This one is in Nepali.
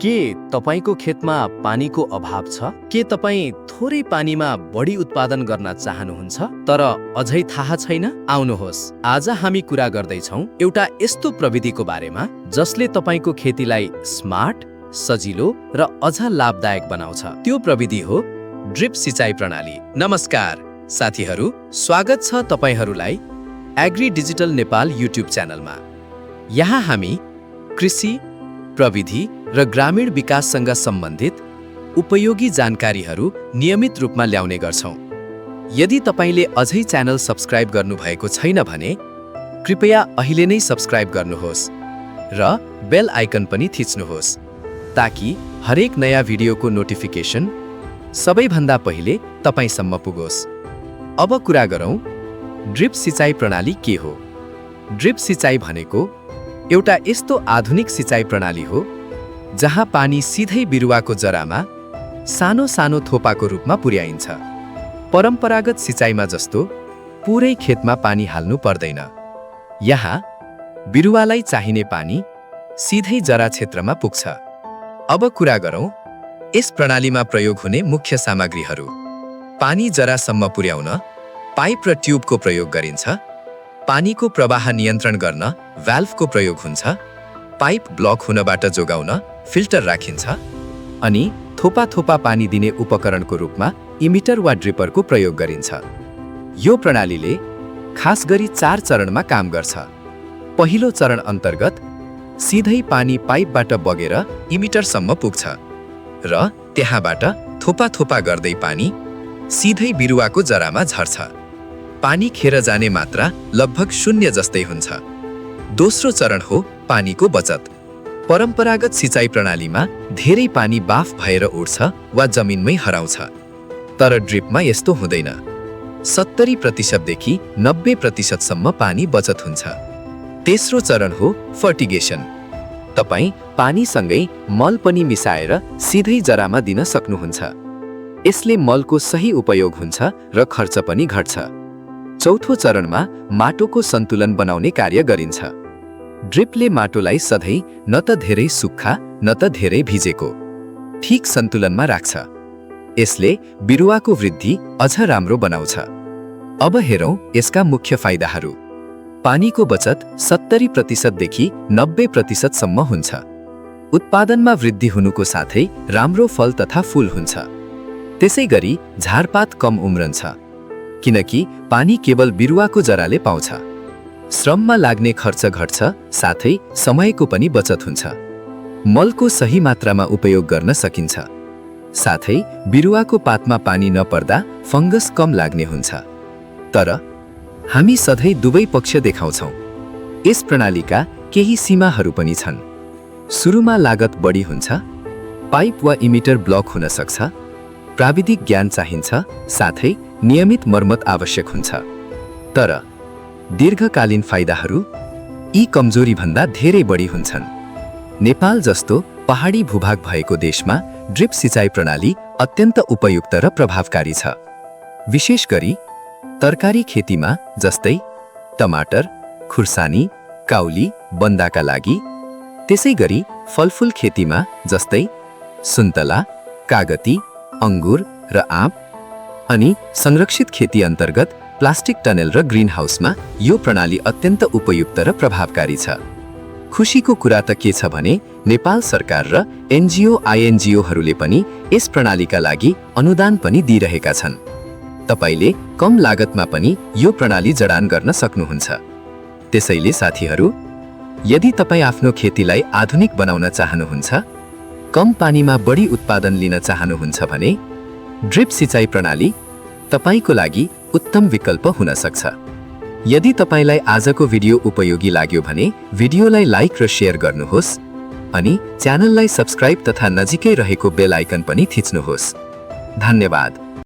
के तपाईको खेतमा पानीको अभाव छ? के तपाईँ थोरै पानीमा बढी उत्पादन गर्न चाहनुहुन्छ तर अझै थाहा छैन? आउनुहोस्, आज हामी कुरा गर्दैछौँ एउटा यस्तो प्रविधिको बारेमा जसले तपाईको खेतीलाई स्मार्ट, सजिलो र अझ लाभदायक बनाउँछ। त्यो प्रविधि हो ड्रिप सिँचाइ प्रणाली। नमस्कार साथीहरू, स्वागत छ तपाईहरूलाई एग्री डिजिटल नेपाल युट्युब च्यानलमा। यहाँ हामी कृषि, प्रविधि र ग्रामीण विकाससँग सम्बन्धित उपयोगी जानकारीहरू नियमित रूपमा ल्याउने गर्छौँ। यदि तपाईँले अझै च्यानल सब्स्क्राइब गर्नुभएको छैन भने कृपया अहिले नै सब्स्क्राइब गर्नुहोस् र बेल आइकन पनि थिच्नुहोस् ताकि हरेक नयाँ भिडियोको नोटिफिकेसन सबैभन्दा पहिले तपाईँसम्म पुगोस्। अब कुरा गरौँ ड्रिप सिँचाइ प्रणाली के हो। ड्रिप सिँचाइ भनेको एउटा यस्तो आधुनिक सिँचाइ प्रणाली हो जहाँ पानी सिधै बिरुवाको जरामा सानो सानो थोपाको रूपमा पुर्याइन्छ। परम्परागत सिँचाइमा जस्तो पुरै खेतमा पानी हाल्नु पर्दैन। यहाँ बिरुवालाई चाहिने पानी सिधै जरा क्षेत्रमा पुग्छ। अब कुरा गरौँ यस प्रणालीमा प्रयोग हुने मुख्य सामग्रीहरू। पानी जरासम्म पुर्याउन पाइप र ट्युबको प्रयोग गरिन्छ। पानीको प्रवाह नियन्त्रण गर्न भ्याल्भको प्रयोग हुन्छ। पाइप ब्लक हुनबाट जोगाउन फिल्टर राखिन्छ अनि थोपा थोपा पानी दिने उपकरणको रूपमा इमिटर वा ड्रिपरको प्रयोग गरिन्छ। यो प्रणालीले खास गरी 4 चरणमा काम गर्छ। पहिलो चरण अन्तर्गत सिधै पानी पाइपबाट बगेर इमिटरसम्म पुग्छ र त्यहाँबाट थोपा थोपा गर्दै पानी सिधै बिरुवाको जरामा झर्छ। पानी खेर जाने मात्रा लगभग 0 जस्तै हुन्छ। दोस्रो चरण हो पानीको बचत। परम्परागत सिँचाइ प्रणालीमा धेरै पानी बाफ भएर उड्छ वा जमिनमै हराउँछ, तर ड्रिपमा यस्तो हुँदैन। 70% देखि 90% सम्म पानी बचत हुन्छ। तेस्रो चरण हो फर्टिगेसन। तपाईँ पानीसँगै मल पनि मिसाएर सिधै जरामा दिन सक्नुहुन्छ। यसले मलको सही उपयोग हुन्छ र खर्च पनि घट्छ। चौथो चरणमा माटोको सन्तुलन बनाउने कार्य गरिन्छ। ड्रिपले माटोलाई सधैँ न त धेरै सुक्खा न त धेरै भिजेको ठिक सन्तुलनमा राख्छ। यसले बिरुवाको वृद्धि अझ राम्रो बनाउँछ। अब हेरौँ यसका मुख्य फाइदाहरू। पानीको बचत 70% देखि 90% सम्म हुन्छ। उत्पादनमा वृद्धि हुनुको साथै राम्रो फल तथा फूल हुन्छ। त्यसैगरी झारपात कम उम्रन्छ किनकि पानी केवल बिरुवाको जराले पाउँछ। श्रममा लाग्ने खर्च घट्छ साथै समयको पनि बचत हुन्छ। मलको सही मात्रामा उपयोग गर्न सकिन्छ साथै बिरुवाको पातमा पानी नपर्दा फंगस कम लाग्ने हुन्छ। तर हामी सधैँ दुवै पक्ष देखाउँछौँ। यस प्रणालीका केही सीमाहरू पनि छन्। सुरुमा लागत बढी हुन्छ, पाइप वा इमिटर ब्लक हुन सक्छ, प्राविधिक ज्ञान चाहिन्छ साथै नियमित मर्मत आवश्यक हुन्छ। तर दीर्घकालीन फाइदाहरू यी कमजोरीभन्दा धेरै बढी हुन्छन्। नेपाल जस्तो पहाडी भूभाग भएको देशमा ड्रिप सिँचाइ प्रणाली अत्यन्त उपयुक्त र प्रभावकारी छ। विशेष गरी तरकारी खेतीमा जस्तै टमाटर, खुर्सानी, काउली, बन्दाका लागि। त्यसैगरी फलफूल खेतीमा जस्तै सुन्तला, कागती, अंगुर र आँप अनि संरक्षित खेती अन्तर्गत प्लास्टिक टनेल र ग्रीन हाउसमा यो प्रणाली अत्यन्त उपयुक्त र प्रभावकारी छ। खुशीको कुरा त के छ भने नेपाल सरकार र एनजिओ आइएनजिओहरूले पनि यस प्रणालीका लागि अनुदान पनि दिइरहेका छन्। तपाईले कम लागतमा पनि यो प्रणाली जडान गर्न सक्नुहुन्छ। त्यसैले साथीहरू, यदि तपाईँ आफ्नो खेतीलाई आधुनिक बनाउन चाहनुहुन्छ, कम पानीमा बढी उत्पादन लिन चाहनुहुन्छ भने ड्रिप सिँचाइ प्रणाली तपाईको लागि उत्तम विकल्प हुन सक्छ। यदि तपाईलाई आजको भिडियो उपयोगी लाग्यो भने भिडियोलाई लाइक र शेयर गर्नुहोस् अनि च्यानललाई सब्स्क्राइब तथा नजिकै रहेको बेल आइकन पनि थिच्नुहोस्। धन्यवाद।